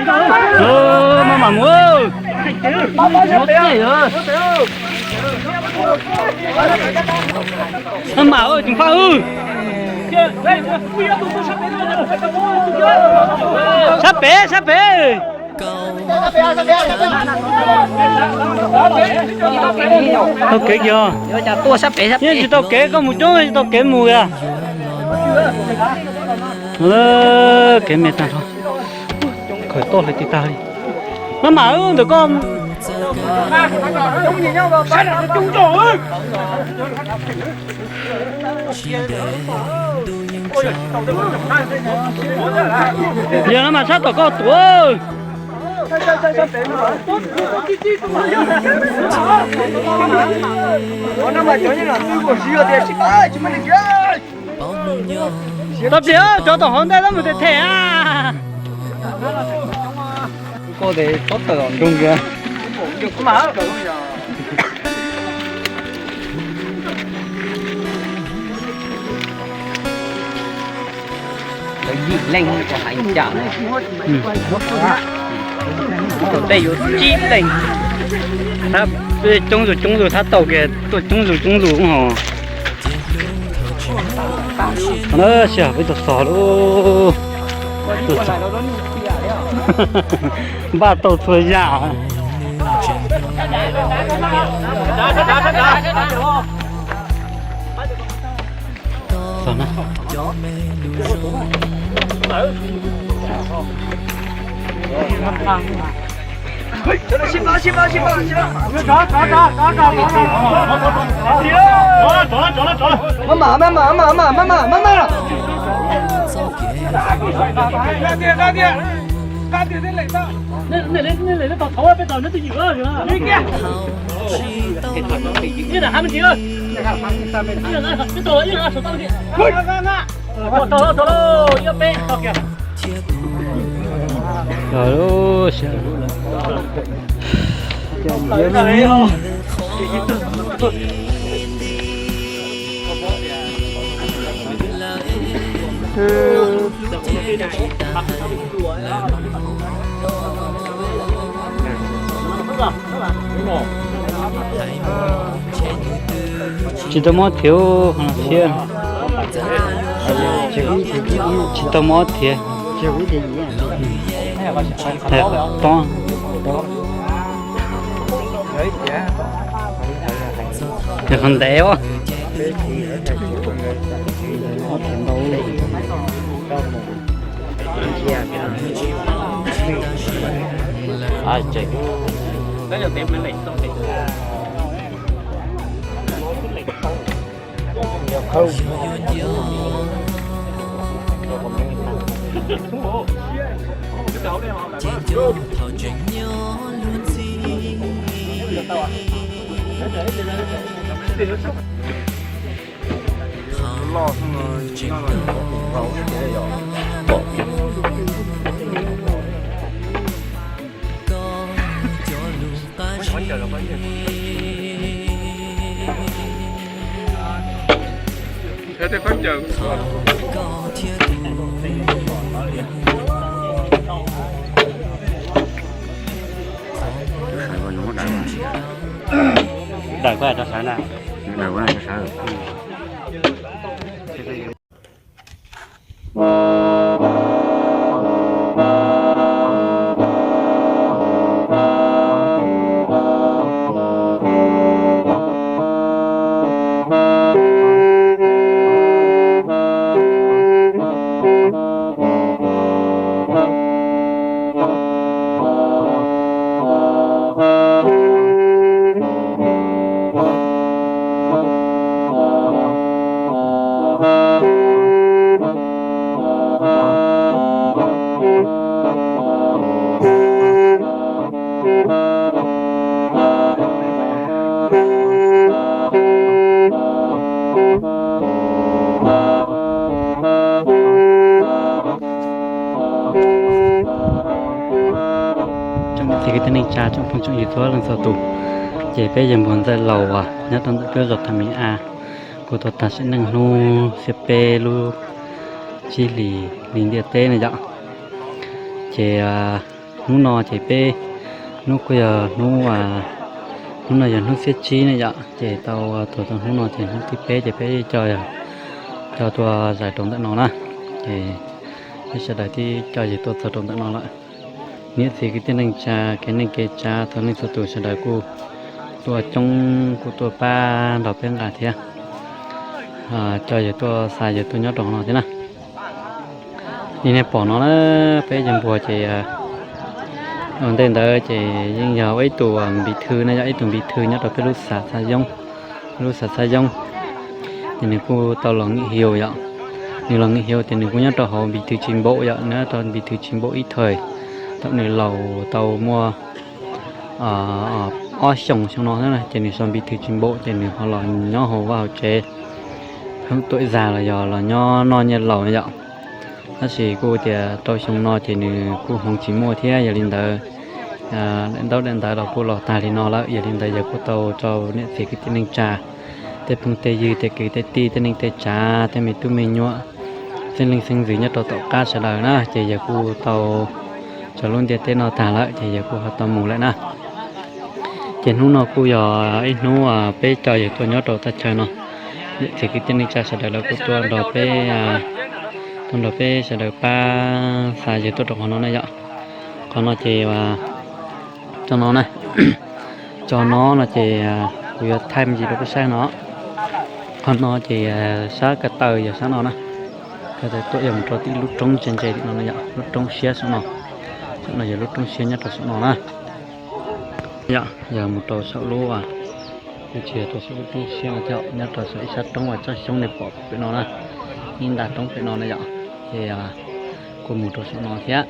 Maj mam mus. Maj mam, tseem faj. Sab pem, sab pem. Tau kev kiag. Yeej tsis tau kev, koj mus coob tsis tau kev mus kiag. Kev me tag nrho. Khaws toj hlais tis tag li. Maj mam, ntawm koj. Yog no mas sab tom koj tuav. Tau plig, cov tom hauv ntej tab mus them them a. Koj tes txhob tawm nroog kiag. Lawv yim leej tsis hais cas, tej yuav tsib leej. Thab coob zus coob zus, thab tau kiag tuaj coob zus coob zus ho. Sij hawm peb tuaj txog lauj. Npaj tau txhua yam. Maj mam, maj mam, maj mam, maj mam, maj mam. Tsis tau mob thiab, qhov no thiab. Tsis tau mob thiab. Hais qhov tod. Yog qhov ntev os. Daws koj rau sawv na. Daws koj rau sawv. Tsoom niam txiv kwv tij neej tsa, tsoom phooj tsoom ywg txhua leej txhua tus, ces peb yawg Npuag Ntxawg Laus uas nyob rau ntawm peb zos Thaj Mis A, kuj tau tag sim neej hnub xiab peb lub tsib hlis li ntiaj teb no yom. Ces Hnub no ces peb, hnub kuj yog hnub, hnub no yog hnub xiab tsib na yom, ces tau tuag tau hnub no ces hnub thib peb ces peb coj, coj tuaj zais rau ntawm no na. Ces peb sawv daws twb coj yawg tuaj txog rau ntawm no lawm. Niam txiv kwv tij neej tsa, kev neej kev tsav txhua leej txhua tus sawv daws kuj tuaj coob, kuj tuaj pab nrog peb nqa thiab. Coj yawg tuaj xa yawg tuaj nyob rau hauv no thiab na. Li nej pom no na, peb yawg npuag ces ua ntej ntawd ces yeej yog ua ib tug npiv thw na, yog ib tug npiv thw nyob rau peb lub xav Xab Yoob, lub xav Xab Yoob. Ces nws kuj tau los nghỉ hưu yom. Nws los nghỉ hưu ces nws kuj nyob rau hauv npiv thw Tsis Npaum yom, nyob rau npiv thw Tsis Npaum ib thời. Thaum nws laus tau muaj ob xyoos xyoo no thiab na, ces nws so npiv thw Tsis Npaum ces nws ho los nyob hauv vaj hauv tsev, hoob tuam zag los yog los nyob noj nyiaj laus na yom. Tab sis kuj tias rau xyoo no ces nws kuj hmoov tsis muaj thiab, yog li ntawd daim ntaub daim ntawv los kuj los tag li no lawm. Yog li ntawd yawg kuj tau rau niam txiv kwv tij neej tsa, tej phooj tej ywg, tej kwv tej tij, tej neej tej tsav, tej me tub me nyuam, xeeb leej xeeb ntxwv nyob rau tom qab sawv daws na, ces yawg kuj tau tso lub ntiaj teb no tag lawm ces yawg kuj ho tau mus lawm na. Ces hnub no kuj yog ib hnub peb coj yawg tuaj nyob rau thaj chaw no, niam txiv kwv tij neej tsa sawv daws lawv kuj tuaj nrog peb, tuaj nrog peb sawv daws pab xa yawg tuaj rau qhov no na yom. Qhov no ces, tso no na, tso no no ces kuv yuav thaij me ntsis rau peb saib no. Qhov no ces sab ko taw yog sab no na. Ko taw tuaj yog mus rau tim lub roob ntse ntse tim no na yom, lub roob siab saum no. Saum no yog lub roob siab nyob rau saum no na. Yog, yog mus rau saum lub, tsis yog rau saum lub roob siab no thiab, nyob rau saum ib sab roob uas tsob xyoob nej pom pem no na, ib nta roob pem no na yom. Ces kuj mus rau saum no thiab.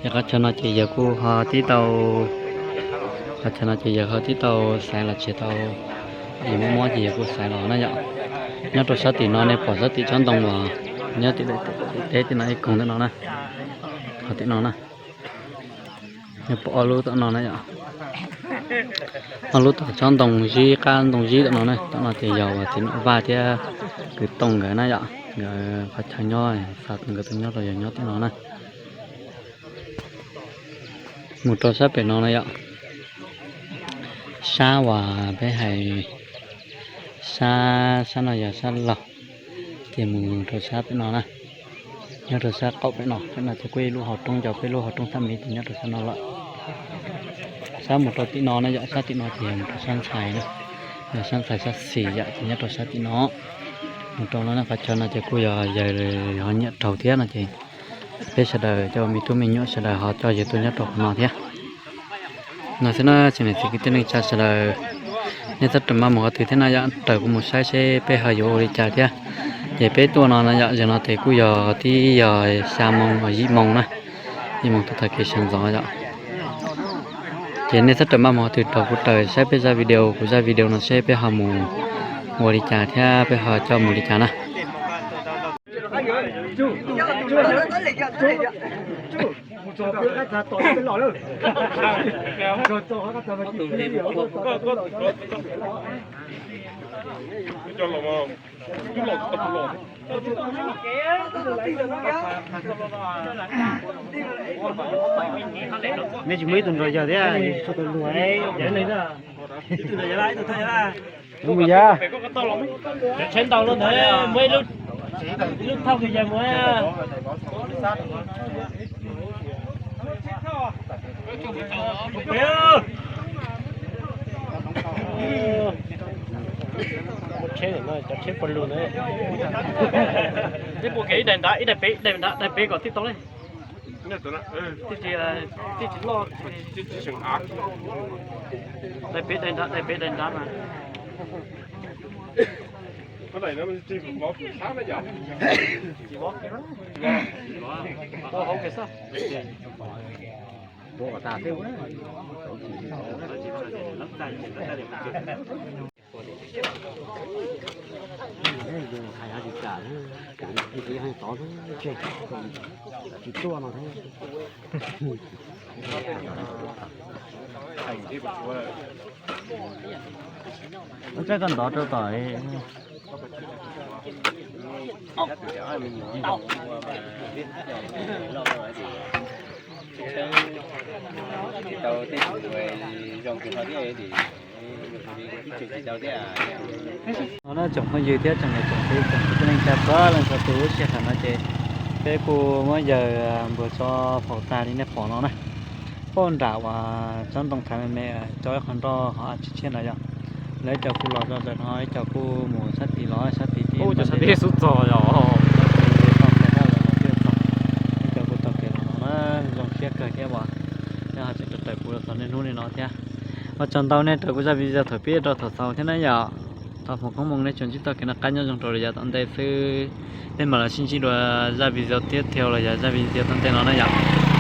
Ces qhov chaw no ces yawg kuj ho tib tau, qhov chaw no ces yawg ho tib tau xaiv los tsis tau, yawg mob mob ces yawg kuj xaiv los na yom. Nyob rau sab tim no nej pom sab tim tsob ntoo uas nyob tim teb tim no ib koog ntawm no na, qhov tim no na. Nej pom ob lub tom no na yom. Ob lub tom tsob ntoo zib, qab ntoo zib tom no na. Tom no ces yog uas txiv Nom Vaj thiab kwv Tooj nkawd na yom, nkawd qhov chaw nyob, xa nkawd tus nyob rau yog nyob tim no na. Mus rau sab pem no na yom, sab uas peb hais, sab, sab no yog sab laug, ces mus rau sab pem no na. Nyob rau sab qaum pem no, pem no ces kuj ib lub hauv roob, cov peb lub hauv roob thaj miv ces nyob rau sab no lawm. Sab mus rau tim no na yom, sab tim no ces yog mus rau sab ntxhais na, yog sab ntxhais sab xis yom, ces nyob rau sab tim no. Mus rau no na, qhov chaw no ces kuj yog yawg ho nyiam raug thiab no ces peb sawv daws cov me tub me nyuam sawv daws ho coj yawg tuaj nyob rau qhov no thiab. No xwb na, tsoom niam txiv kwv tij neej tsa sawv daws, nej txhob rawm maj mus qhov twg thiab na yom, raws kuv mus saib seb peb ho yuav ua li cas thiab. Ces peb tuaj no na yom, zaum no ces kuj yog tib yog xya moo, yim moo na, yim moo thaum tag kis sawv ntxov yom. Ces nej txhob rawm maj mus qhov twg, raws kuv raws saib peb zaj video, kuv zaj video no seb peb ho mus ua li cas thiab peb ho coj mus li cas na. Nej tsis muaj ib tug nrog yawg thiab, yawg tsis tshua tau luag. Mus yawg. Tsheb ntau lawm ntawd, muaj ib lub thauj kws yawg mus. Tsheb no, cov tsheb pos lug na. Ib puas kev ib daim nrad, ib daim pem, ib daim nrad, daim pem kom tib tau li. Tib tsis, tib tsis loj, daim pem daim nrad, daim pem daim nrad mas. Ua tsaib koj ntov rau tom. Tsis tau tej tus zoo kawg no thiab, ib tseem tsis tau thiab. No na tsoom phooj ywg thiab tsoom niam tsoom txiv tsoom kwv tij neej tsa txhua leej txhua tus, lub sij hawm no ces peb kuj muab yawg npua tso faus tag li nej pom no na. Pab nram uas tsob ntoo thaiv me me, tso ib qho nroj hov tshiab tshiab no yog lawv cov kuj los zog zog no, ib co kuj mus sab tid los sab tid tib xub txog yog, ib co kuj taug kev los no na, zoo siab kawg thiab uas nej ho tseem raws kuv los txog niaj hnub li no thiab. Ua tsaug ntau nej raws kuv zaj video thaum pib rau thaum xaus thiab na yom. Thov foom koob hmoov nej tsuas ntsib txoj kev noj qab nyob zoo rau lawm yav tom ntej xwb. Peb mam los sib ntsib dua zaj video tiếp theo los yog zaj video tom ntej no na yom.